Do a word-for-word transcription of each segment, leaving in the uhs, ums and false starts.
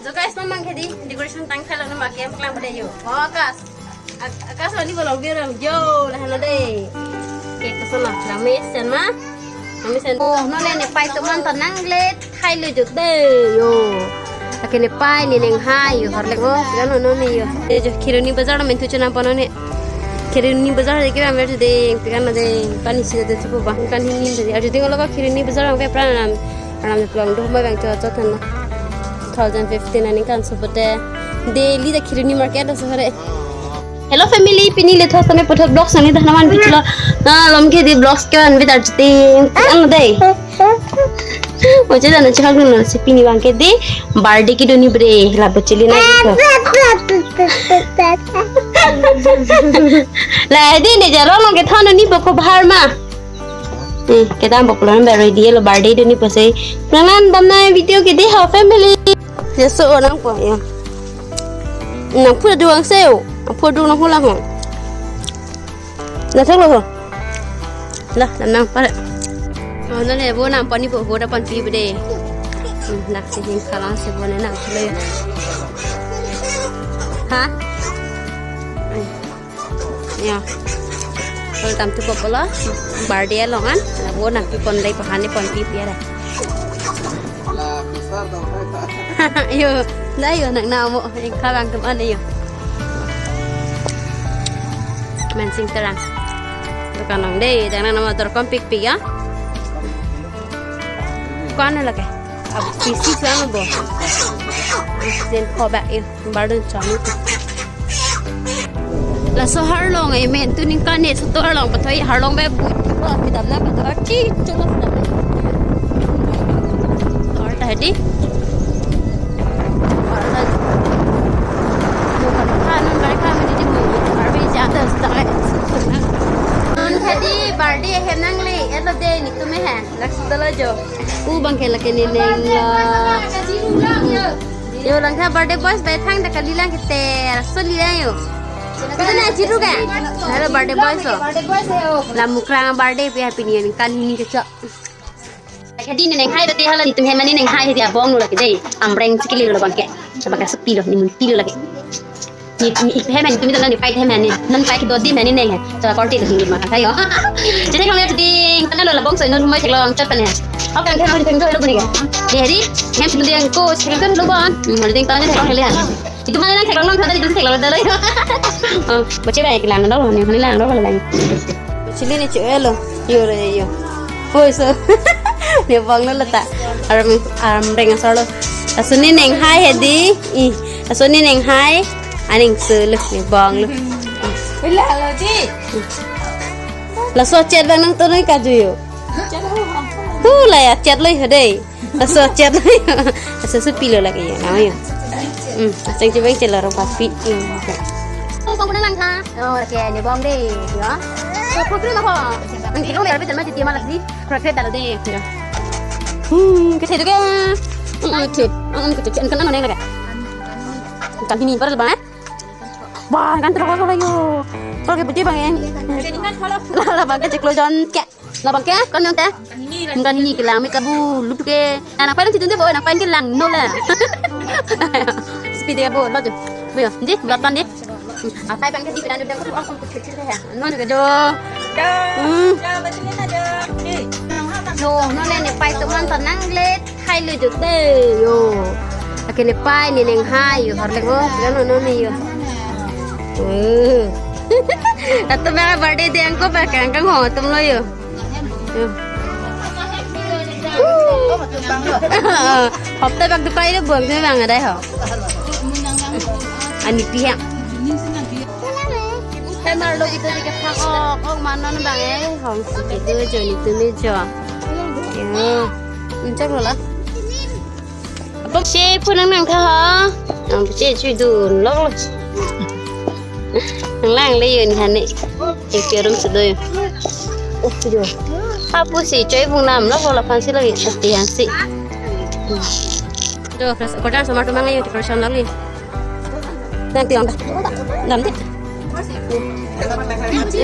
So guys, non abangke dei decoration tangthailo, non abangke keklang pade yo. Oh, Akash. Ak-, Akash, ani bolong biar yo, lahenlo dei. Oke, to sana, la mesen ma. La mesen. Oh, non ne nepei atum an ta nangle thailo jo dei yo. Lake nepei, ne nenghai yo, harlek o, kan non ne yo. Dei jo, Kheroni Bazar lo men thu chonam pon non ne. Kheroni Bazar dei ke amber dei, pikan dei, pani si dei chupu ba, kan hini dei. Arju ding lo Kheroni Bazar abang ke pran ram, ram pulang do ma bang cho cho than. Two thousand fifteen aningkan so pute daily dei Kheroni market aso hare. Hello family, pini le thos tame puthot vlogs ani dah naman pitlo. Na lom ke dei vlogs ke an bidar chuting. Ano dei. Oje dana chak dun si pini abangke dei birthday kedo ni bre la bachili na ito. La dei ne jaro long ke thon ni boko bahar ma. Eh, kedam bok lo ba ready lo birthday do ni pose. Nanan damna video ke dei ho family. Yeso onang po ya. Nang pura duang seo. Pura duang hula ho. La thang lo ho. La, la nang pare. Oh, non ne bo nang pani bo bo da panpi bede. Hmm, la si hing kalang si bo ne nang le. Ha? Ya. Kalau tam tu pokok lo, birthday along an, la bo nang pi pon dei pahan ni pon pi pi ada. Yo, dei yo nang namo, ingkha abang atum an yo. Mensing terang. Dukan along dei, jangan nama terkompik pi ya. Kau lake? Ab pisi sana bo. Then ko ba yo. Bardun chami. Laso harlong, eh, men tu ningkan ne, so to harlong pathoi, harlong ba bu, bu, pidam na pathoi, chi, chuma pidam na. Or ta hedi. Or ta. Mo kan kha nun bai kha mun di mo, ar bi ja ta sta. Nun hedi birthday he nangle, elo dei netum he, lak sudala jo. U abangke lake ne neng la. Yo, langtha birthday boys bai thang da kali lang kete, raso li lang yo. Kita na jiru ka? Hello birthday boys lo. La Mukrang birthday pi happy new year kan hini kecho. Hedi ne nenghai bete hala netum he mane nenghai hedi abong lo lake dei. Amreng chikili lo abangke. Abangke sepi lo, ne mun pilo lake. Ni, ni, iphe mane, tumi tana nepei the mane, non pei kedo dei mane neng he. Chora korte do hini ma, kayo. Chete kong ya chete, tana lo labong so, non humai theklong chot pane. Hok kan thang thang thang lo buni ke. Dei hedi, hem sunu dei ko, thang thang lo bon. Hmm, hadi tana theklong hele ha. Itum mane nang theklong long thana, itum theklong dalo. Oh, boche ba kelang lo, ne honi lang lo lang. Chili ne chu elo, yo re yo. Hoi so. Ne bong lo lata. Aram, aram reng asor lo. Aso ne nenghai hedi. Ih, aso ne nenghai. Aning sulu, ne bong lo. Wala lo ji. Laso chet abang nang tunui kaju yo. Tu la ya chet lo hedi. Laso chet lo. Laso su pilo lagi ya, na yo. Hmm, aseng cibeng celo rong papi. Hmm. Kong kuna lang ha. Oh, oke, ne bong dei, ya. So, program apa? Nang kilo mer betul mah jadi malas di. Program dalo dei, ya. Hmm, ke situ ke. Hmm, oke. Hmm, oke, oke. Kan ano neng lagi? Kan hini baru bang, eh? Bang, kan terus apa yo? Kalau ke putih bang, eh? Lah, lah, bang, kecil lo jon ke. Labang ke, kan nang te? Kan hini kelang me kabu lutu ke. Nang pei lang chitun te bo, nang pei kelang no la. Speed ya bo, lo jo. Bo yo, ji, bulat pan di. Atai pan ke di pedan udah aku aku kecil ya. Non ke jo. Hmm. Jo, non ne nepei atum an ta nangle thailo jo dei yo. Lake nepei ne nenghai yo, harlek o, kan non ne yo. Eh. Atum ba birthday dei angko ba kang kang ho atum lo yo. Yo. Hopta bak dukai lo buang tu bang adai ho. Ani pihak. Hemar lo kita tiga pakok, kok manon bang eh, hong si kedo jo netum me jo. Yo, uncak lo la. Apa si punang nang tha ha? Ang si chui dun lo. Nang lang le yun hane. Ek rum sedo yo. Oh, yo. Apu si choi bung nam lo, la pan si lo, ati yang si. Jo, fresh, kau jangan sama tu mangai yo, decoration lagi. Nang tiang dah. Dam deh.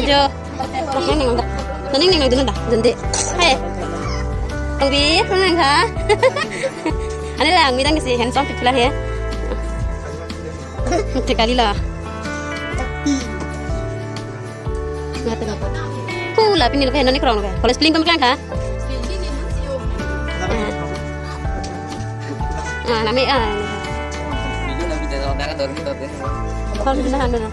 Jo. Nang nang dah. Nang nang nang dun dah. Dun deh. Hai. Ang bi, nang ha. Ane lang, midang si handsome pik lang he. Te kali la. Kula pini lo ke nani krong lo ke. College piling pemekang kha? Ah, nami ah. Kalau na na.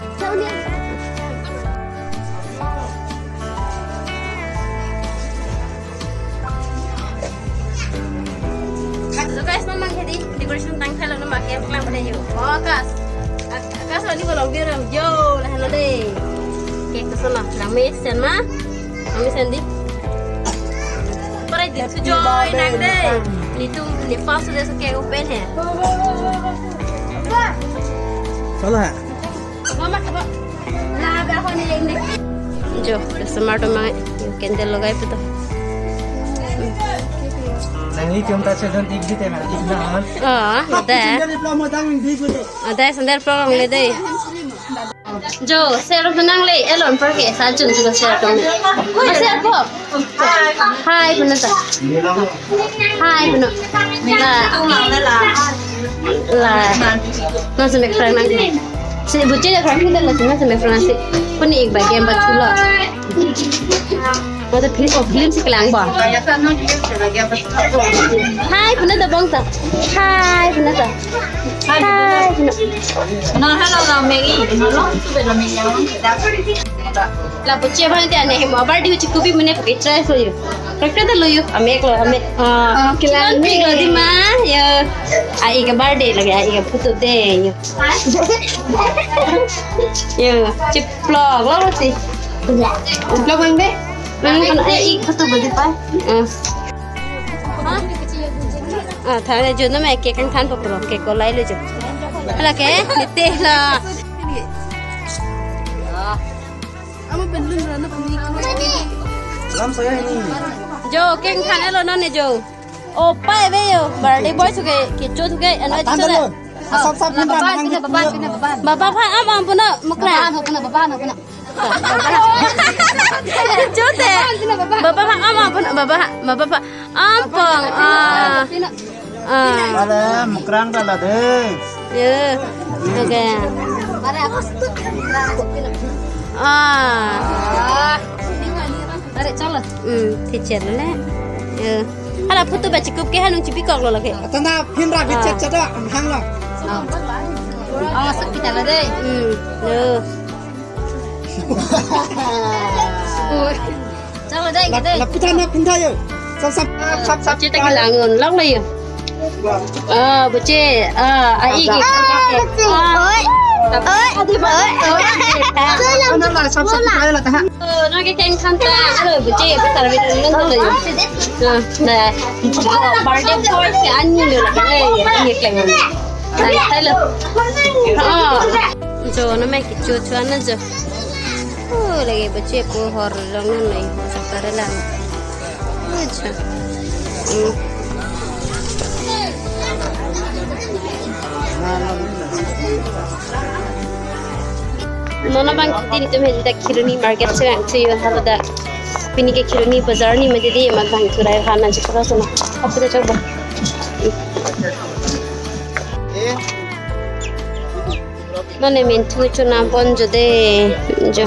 So guys, mama ke di decoration tang thalo nama ke klang pada yo. Oh, kas. Kas lo ni bolong biar yo lah lo deh. Oke, ke sana. Nami sen ma. Nami sen di. Pare di tu joy nang deh. Ni tu ni pas sudah seke open he. Salah. Mama ke ba. Jo, customer atum mang candle logai puto. Nangli chum ta chedon ik di te ma ik na. Ah, ada. Chedon di plo mo dang di puto. Ada sandal plo le dei. Jo, share nang le, elon per ke sa chun tu share tu. Ma share po. Hi, punata. Hi, puna. La. La. Nang semek phrang nang. Si buce ya phrang kita la, nang semek phrang si. Puni ik ba game ba chula. Mata film, oh, film si kelang ba. Hi, punata bongta. Hi, punata. Hi, punata. No, hello, la Maggie. No, no, tu bela Maggie. La buce bang te ane hemo abar di uci kubi mene pakai try so yo. Krekre da lo yo, amek lo, amek. Ah, kilang kilang lo di ma, yo. Ai ke birthday lagi, ai ke photo de yo. Yo, chiplok lo si. Chiplok bang be. Bang kan ai ik photo bodi pa. Ah. Ah, thang le jo na me ke kang than po pro ke ko lai le jo. Hala ke, nite la. Amo belun rana puni. Lam saya ini. Jo, keng thane lo non ne jo. Opa eve yo, birthday boy suke, kicho suke, ano Atan chicho dalo. Asap sap Baba, pina, pina, baba, pina, baba. Baba pha am am puno mukla. Baba, pina, baba, pina. Chote. Baba pha am am puno, baba, baba pha am pong. Ah. Pina. Ah. Ala mukrang dala de. Ye. Okay. Mari aku. Ah. Mari, chalo. Hmm, teacher le. Ye. Hala photo ba chikup ke hanung chipi kok lo lagi. Tanda phin ra bichat chat hang lo. Oh, masuk kita lo deh. Hmm. Ye. Ui. Chalo deh, la, deh. La putha na putha yo. Sap sap sap sap. Cita kelangun long la yo. Ah, buce. Ah, ai. Ah, buce. Oi. Oi. Oi. Oi. Ano la sap sap putha la ta. Oh, no ke keng khanta. Alo, buce, besar bidang nang lo yo. Nah, nah. Birthday boy si ani lo. Eh, ani kelangun. Nah, hello. Oh. Jo, no me kicho cho na jo. Oh, lagi bache po hor long nai, hor sa para lang. Acha. Hmm. Non abang tin tum hedi dak Kheroni market se ang se yo halo dak. Pini ke Kheroni bazar ni mati di mat bang turai hana chikra sana. Apa dah coba? Mane menthu chonam pon jo de. Jo.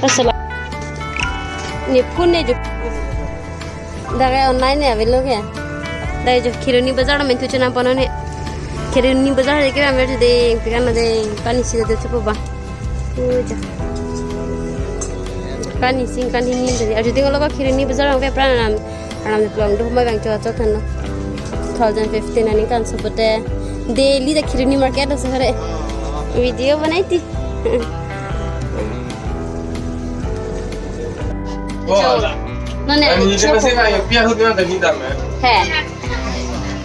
Asala. Ne phone ne jo. Dak online ne avelo ke. Dak jo Kheroni bazar menthu chonam pon ne. Kheroni bazar ke amer jo de. Pikan de pani si de chopo ba. Uja. Kani sing kani ni de. Aju ting lo ba Kheroni bazar ang pe pran nam. Aram de plong do ma bang cho cho than lo. Two thousand fifteen ani kan so pote daily the Kheroni market ase hare. Video banai ti. Oh, jo. None ani je masi ma yo pia hut na dani dam hai. He.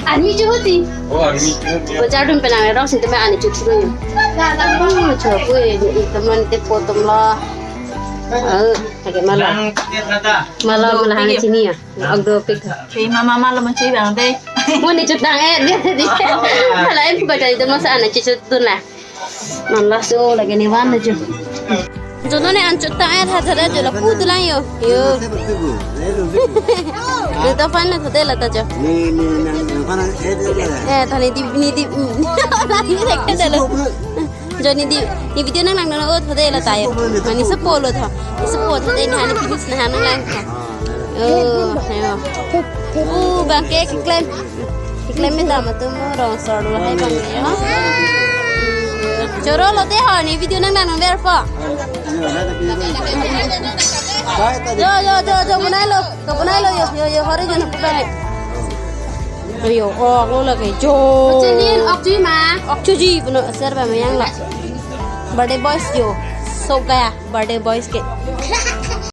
Ani jo hoti. Oh, ani jo hoti. Bazar dun pena rong sin te ma ani jo thuro yo. Oh, cho ko e, itum non te po tum lo. Oh, lagi malam. Malam lah ani sini ya. Agdo pik. Kei mama malam mencuy bang deh. Mo ni chutang eh dia tadi. Hala em buka tadi tu masa anak cucu tu lah. Non laso lagi ni wan aja. Jono ni an chutang eh tha tha jo la pu tu lang yo. Yo. Ni to pan na thade la ta jo. Ni ni nang nang pan eh dia. Eh thani di ni di. Ni ni. Jo ne di, ne video nang nang nang o thode la tayo. Mane sopo lo tho. Sopo thode ne hani finish na nang lang tho. Oh, ayo. Uh, bang ke keklem. Keklem me dam atum rong sor lo hai bang yo. Choro lote ho ne video nang nang nang ver po. Jo jo jo jo bunai lo. Ko bunai lo yo yo yo hore jo na pare. Ayo, ok lo lake jo. Chenin ok ji ma. Ok chuji puno ser ba mayang la. Birthday boys jo. So kaya birthday boys ke.